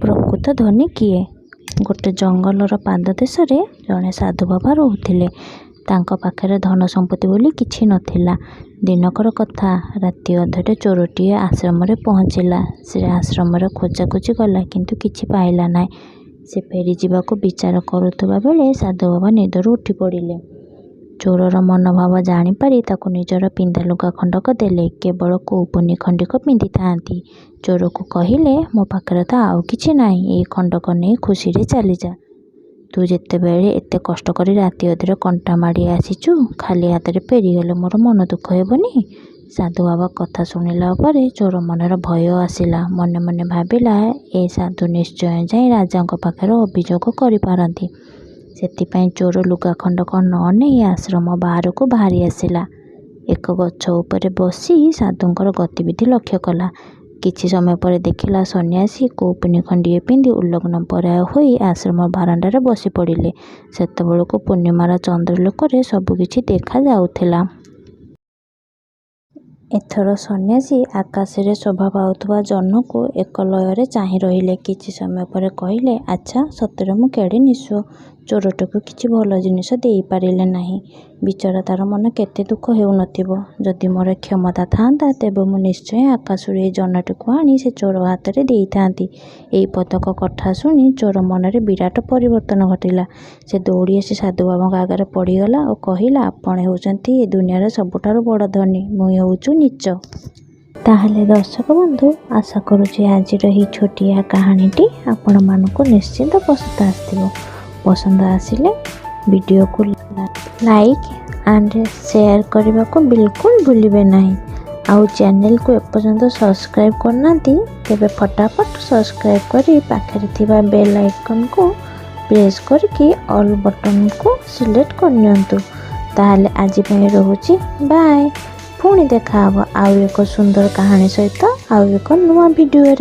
ପ୍ରକୃତ ଧନୀ କିଏ? ଗୋଟେ ଜଙ୍ଗଲର ପାଦଦେଶରେ ଜଣେ ସାଧୁବାବା ରହୁଥିଲେ। ତାଙ୍କ ପାଖରେ ଧନ ସମ୍ପତ୍ତି ବୋଲି କିଛି ନଥିଲା। ଦିନକର କଥା, ରାତି ଅଧରେ ଚୋରଟିଏ ଆଶ୍ରମରେ ପହଞ୍ଚିଲା। ସେ ଆଶ୍ରମରେ ଖୋଜାଖୋଜି କଲା, କିନ୍ତୁ କିଛି ପାଇଲା ନାହିଁ। ସେ ଫେରିଯିବାକୁ ବିଚାର କରୁଥିବା ବେଳେ ସାଧୁବାବା ନିଦରୁ ଉଠିପଡ଼ିଲେ। ଚୋରର ମନୋଭାବ ଜାଣିପାରି ତାକୁ ନିଜର ପିନ୍ଧା ଲୁଗା ଖଣ୍ଡକ ଦେଲେ। କେବଳ କୌପୁନୀ ଖଣ୍ଡିକ ପିନ୍ଧିଥାନ୍ତି। ଚୋରକୁ କହିଲେ, "ମୋ ପାଖରେ ତ ଆଉ କିଛି ନାହିଁ, ଏଇ ଖଣ୍ଡକ ନେଇ ଖୁସିରେ ଚାଲିଯା। ତୁ ଯେତେବେଳେ ଏତେ କଷ୍ଟ କରି ରାତି ଅଧରେ କଣ୍ଟା ମାଡ଼ି ଆସିଛୁ, ଖାଲି ହାତରେ ଫେରିଗଲେ ମୋର ମନ ଦୁଃଖ ହେବନି?" ସାଧୁବାବା କଥା ଶୁଣିଲା ପରେ ଚୋର ମନରେ ଭୟ ଆସିଲା। ମନେ ମନେ ଭାବିଲା, ଏ ସାଧୁ ନିଶ୍ଚୟ ଯାଇ ରାଜାଙ୍କ ପାଖରେ ଅଭିଯୋଗ କରିପାରନ୍ତି। ସେଥିପାଇଁ ଚୋର ଲୁଗା ଖଣ୍ଡକ ନ ନେଇ ଆଶ୍ରମ ବାହାରକୁ ବାହାରି ଆସିଲା। ଏକ ଗଛ ଉପରେ ବସି ସାଧୁଙ୍କର ଗତିବିଧି ଲକ୍ଷ୍ୟ କଲା। କିଛି ସମୟ ପରେ ଦେଖିଲା, ସନ୍ନ୍ୟାସୀ କୌପୁନୀ ଖଣ୍ଡିଏ ପିନ୍ଧି ଉଲଗ୍ନ ପ୍ରାୟ ହୋଇ ଆଶ୍ରମ ବାରଣ୍ଡାରେ ବସିପଡ଼ିଲେ। ସେତେବେଳକୁ ପୂର୍ଣ୍ଣିମାର ଚନ୍ଦ୍ରାଲୋକରେ ସବୁକିଛି ଦେଖା ଯାଉଥିଲା। ଏଥର ସନ୍ନ୍ୟାସୀ ଆକାଶରେ ଶୋଭା ପାଉଥିବା ଜହ୍ନକୁ ଏକଲୟରେ ଚାହିଁ ରହିଲେ। କିଛି ସମୟ ପରେ କହିଲେ, "ଆଚ୍ଛା, ସତରେ ମୁଁ କେଡ଼େ ନିଃସ୍ୱ! ଚୋରଟିକୁ କିଛି ଭଲ ଜିନିଷ ଦେଇପାରିଲି ନାହିଁ। ବିଚରା, ତା'ର ମନ କେତେ ଦୁଃଖ ହେଉନଥିବ! ଯଦି ମୋର କ୍ଷମତା ଥାଆନ୍ତା, ତେବେ ମୁଁ ନିଶ୍ଚୟ ଆକାଶରୁ ଏହି ଜହ୍ନଟିକୁ ଆଣି ସେ ଚୋର ହାତରେ ଦେଇଥାନ୍ତି।" ଏହି ପଦକ କଥା ଶୁଣି ଚୋର ମନରେ ବିରାଟ ପରିବର୍ତ୍ତନ ଘଟିଲା। ସେ ଦୌଡ଼ି ଆସି ସାଧୁବାବାଙ୍କ ଆଗରେ ପଡ଼ିଗଲା ଓ କହିଲା, "ଆପଣ ହେଉଛନ୍ତି ଏ ଦୁନିଆର ସବୁଠାରୁ ବଡ଼ ଧନୀ, ମୁଁ ହେଉଛି ନୀଚ।" ତାହେଲେ ଦର୍ଶକ ବନ୍ଧୁ, ଆଶା କରୁଛି ଆଜିର ଏହି ଛୋଟିଆ କାହାଣୀଟି ଆପଣମାନଙ୍କୁ ନିଶ୍ଚିନ୍ତ ପସନ୍ଦ ଆସିଥିବ। ପସନ୍ଦ ଆସିଲେ ଭିଡ଼ିଓକୁ ଲାଇକ୍ ଆଣ୍ଡ ସେୟାର କରିବାକୁ ବିଲକୁଲ ଭୁଲିବେ ନାହିଁ। ଆଉ ଚ୍ୟାନେଲକୁ ଏପର୍ଯ୍ୟନ୍ତ ସବସ୍କ୍ରାଇବ୍ କରିନାହାନ୍ତି, ତେବେ ଫଟାଫଟ ସବସ୍କ୍ରାଇବ୍ କରି ପାଖରେ ଥିବା ବେଲ୍ ଆଇକନ୍କୁ ପ୍ରେସ୍ କରିକି ଅଲ୍ ବଟନ୍କୁ ସିଲେକ୍ଟ କରିନିଅନ୍ତୁ। ତାହେଲେ ଆଜି ପାଇଁ ରହୁଛି, ବାଏ। ପୁଣି ଦେଖାହେବ ଆଉ ଏକ ସୁନ୍ଦର କାହାଣୀ ସହିତ ଆଉ ଏକ ନୂଆ ଭିଡ଼ିଓରେ।